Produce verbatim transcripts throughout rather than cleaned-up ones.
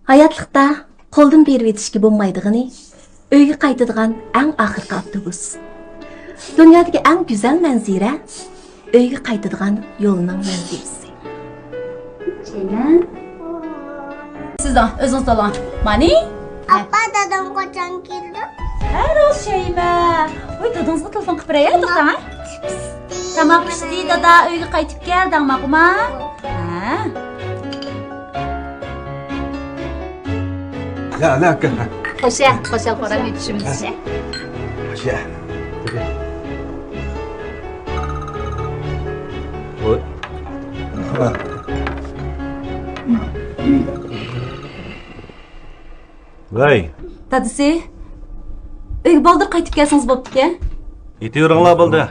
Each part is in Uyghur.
ھاياتلىقتا قولدىن بېرىۋېتىشكە بولمايدىغىنى ئۆيگە قايتىدىغان ئەڭ ئاخىرقى ئاپتوبۇس. دۇنيادىكى ئەڭ گۈزەل مەنزىرە ئۆيگە قايتىدىغان يولنىڭ مەنزىرىسى. شەيمە. سىز ئۆزىڭىز تاللاڭ. مانى؟ ئاپا، دادام قاچان كېلىدۇ؟ ھە، روز شەيمە. ۋاي، دادىڭىزغا تېلېفون قىلىپ بېرەي، توختاڭ، ھە؟ تاماق پىشتى، دادا، ئۆيگە قايتىپ كەل، دەڭ ماقۇلما؟ ھە. لا، لا، كان. خوشە، خوشال قورام يېتىشىمىز. خوشە. ۋاي. دادىسى، ئۆيگە بالدۇر قايتىپ كەلسىڭىز بوپتىكەن. يېتىۋېرىڭلار بولدى.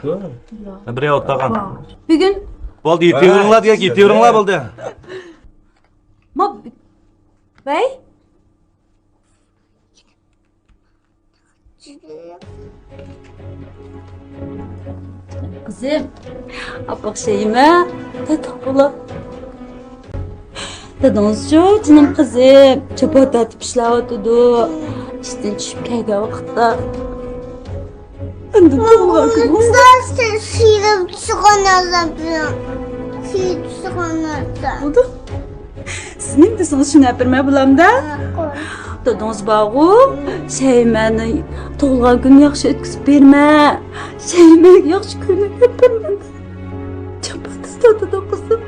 بىرەي ئولتۇرغان. بۈگۈن. بولدى، يېتىۋېرىڭلار دېگەن، يېتىۋېرىڭلار بولدى. ما، ۋەي. قىزىم، ئاپا شەيمە، تاتلىق بولۇپ. دادىڭىزچۇ، جېنىم قىزىم، چاپا تارتىپ ئىشلەۋاتىدۇ. ئىشتىن چۈشۈپ كەلگەن ۋاقىتتا. ئەمدى تۇغۇلغان كۈنىڭىز. سىيرىپ چىققان ئادەم. سىيرىپ چىققان ئادەم. بولدى. سىزنىڭ دېسىڭىز شۇنى ئەپەرمەي بولامدا. دادىڭىز بارغۇ، شەيمەنى تۇغۇلغان كۈنىنى ياخشى ئۆتكۈزۈپ بېرىمەن. شەيمەگە ياخشى كۈنىنى ئەپەرمەن. چاپاتىز تارتىدۇ قىزىم.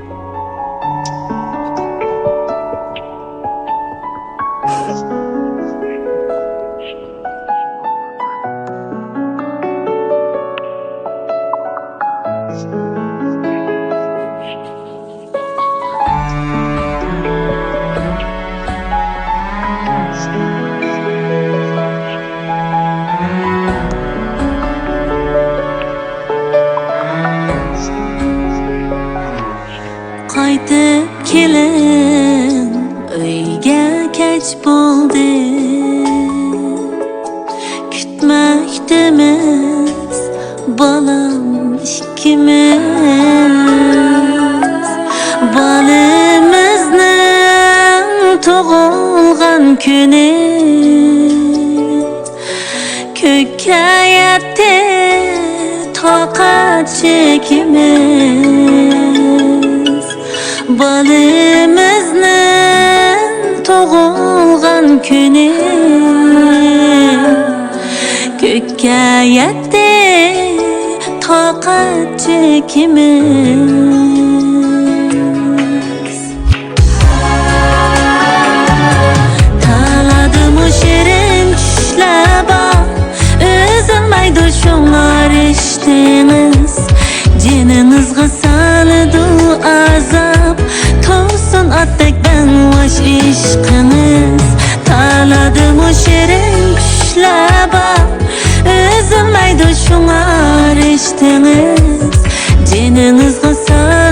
قايتىپ كېلىڭ، ئۆيگە كەچ بولدى. كۈتمەكتىمىز بالام ئىككىمىز. بالىمىزنىڭ تۇغۇلغان كۈنى. كۆككە يەتتى تاقەت چېكىمىز. بالىمىزنىڭ تۇغۇلغان كۈنى. كۆككە يەتتى تاقەت چېكىمىز. تالادىمۇ شېرىن چۈشلەر بار، ئۈزۈلمەيدۇ شۇڭا رىشتىڭىز. جېنىڭىزغا سالىدۇ ئازاب، تۇرسۇن ئاتتەك بەڭۋاش ئىشقىڭىز. تالادىمۇ شېرىن چۈشلەر بار، ئۈزۈلمەيدۇ شۇڭا رىشتىڭىز. جېنىڭىزغا سالىدۇ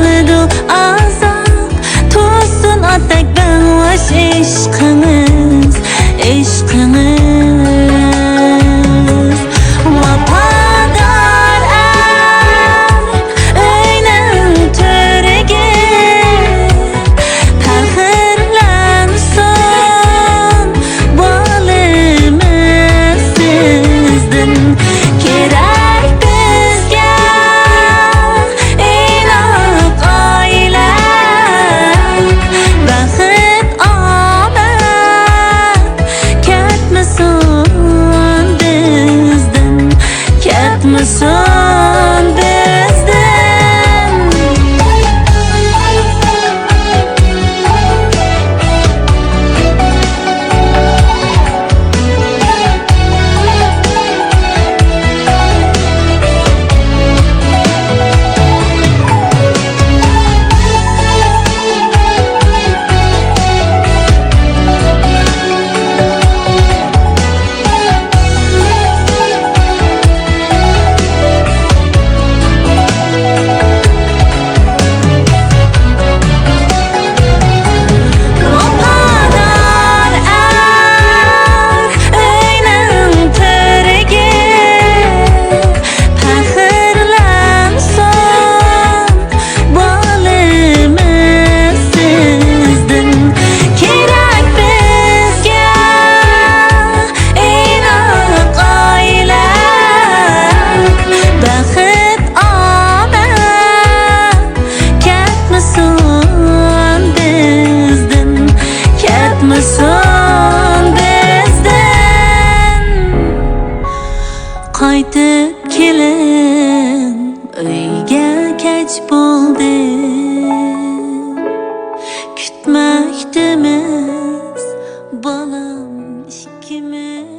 بالام ئىككىمىز.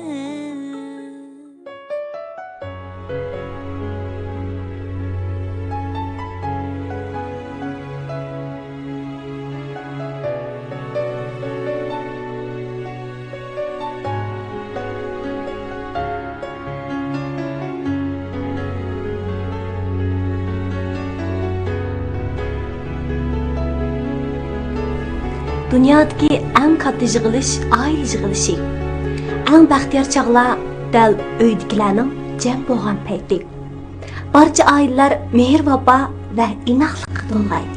دۇنيادىكى ئەڭ كاتتا يىغىلىش ئائىلە يىغىلىشى. ئەڭ بەختىيار چاغلار دەل ئۆيدىكىلەرنىڭ جەم بولغان پەيتى. بارچە ئائىلىلەر مېھىر-ۋاپا ۋە ئىناقلىققا تولغاي.